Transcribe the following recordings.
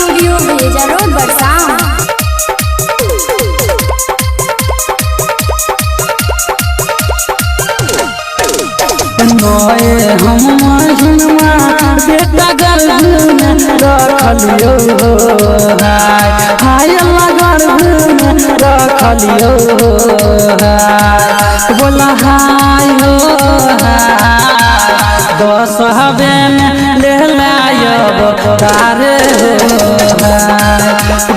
Studio, Bheja Road, Barsam. नए हम महीनमा बेटा गर्भ में रखलियो हाय हाय अल्लाह गर्भ में रखलियो हाय बोला हाय हो हाय 10 हवे में ले लायब तारे हो हाय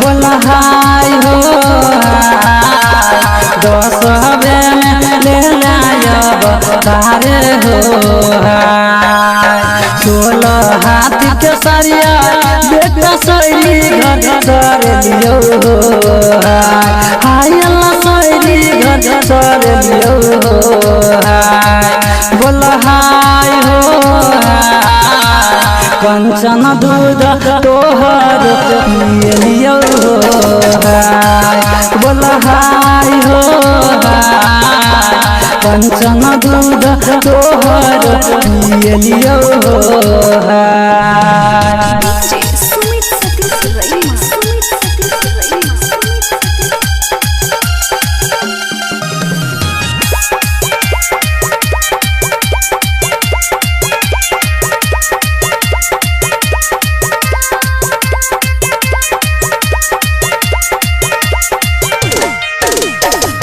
बोला हाय हो हाय 10 हवे में ले लायब तारे हो हाय 16 हाथ के सरिया बेटा सैली घर सर लियो हाय हाय अल्लाह सैली घर सर लियो हाय बोला हाय हो हाय कंचन दूध तोहर पियलियो हाय बोला हाय हो हाय कंचन दूध तोहर पियलियो हाय। DJ Sumit Satish Raima. Sumit Satish Raima. Sumit Satish.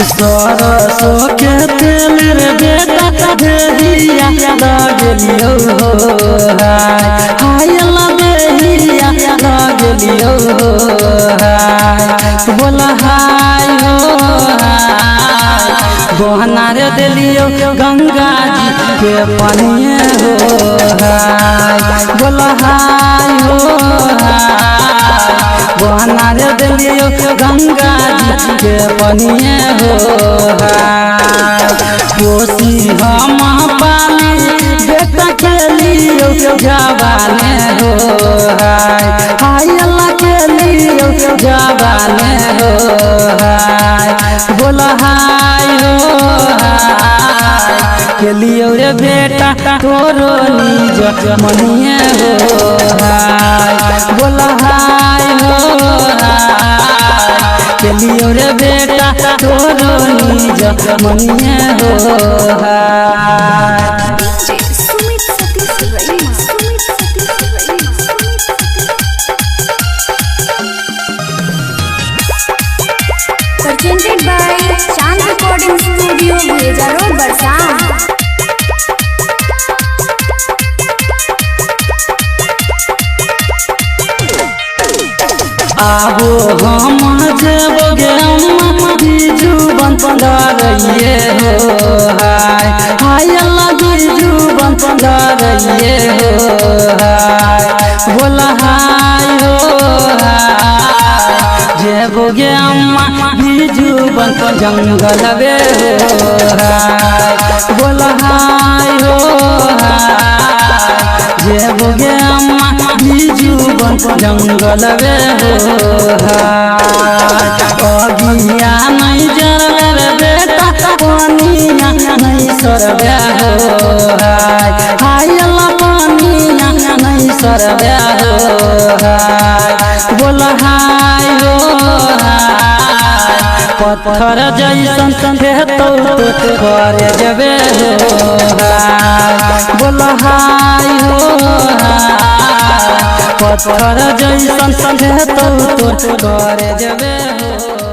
सरसों के तेल रे बेटा देहिया लगलियो हाय हाय अल्लाह देहिया लगलियो हाय बोला हाय हो हाय गहना रे देलियो गंगा जी के पानिए हो हाय बोला हाय हो हाय गहना रे देलियो गंगा जी के पनिए हो हाय कोसी हम पानी बेटा के लियो जवाने हो हाय हाय अल्लाह के लियो जवाने हो हाय बोला हाय हो हाय के लियो रे बेटा तोरो निज मनिए हो हाय बोला हाय हो हाय के लियो रे बेटा तोरो निज मनिए हो हाय। DJ Sumit Satish Raima. Sumit Satish Raima. Sumit Satish. Presented by Chand Recording Studio, Bheja Road, Barsam. आबो हम जेबोगे अम्मा बीजू बन रहिए हो हाय हाय अल्लाह बीजू बन रहिए हो हाय बोला हाय हो हाय जेबोगे अम्मा बीजू बन जंगलवे हो हाय बोला हाय हो हाय जेबोगे अम्मा बीजू बन जंगलवे हो हाय अगिया नहीं जरबे रे बेटा पानिया नहीं सरबे हो हाय हाय अल्लाह पानिया नहीं सरबे हो हाय बोला हाय हो हाय पत्थर जैसन हेतौ तो करे जबे हो हाय बोला हाय हो हाय पत्थर जैसन हेतौ तो करे जबे हो।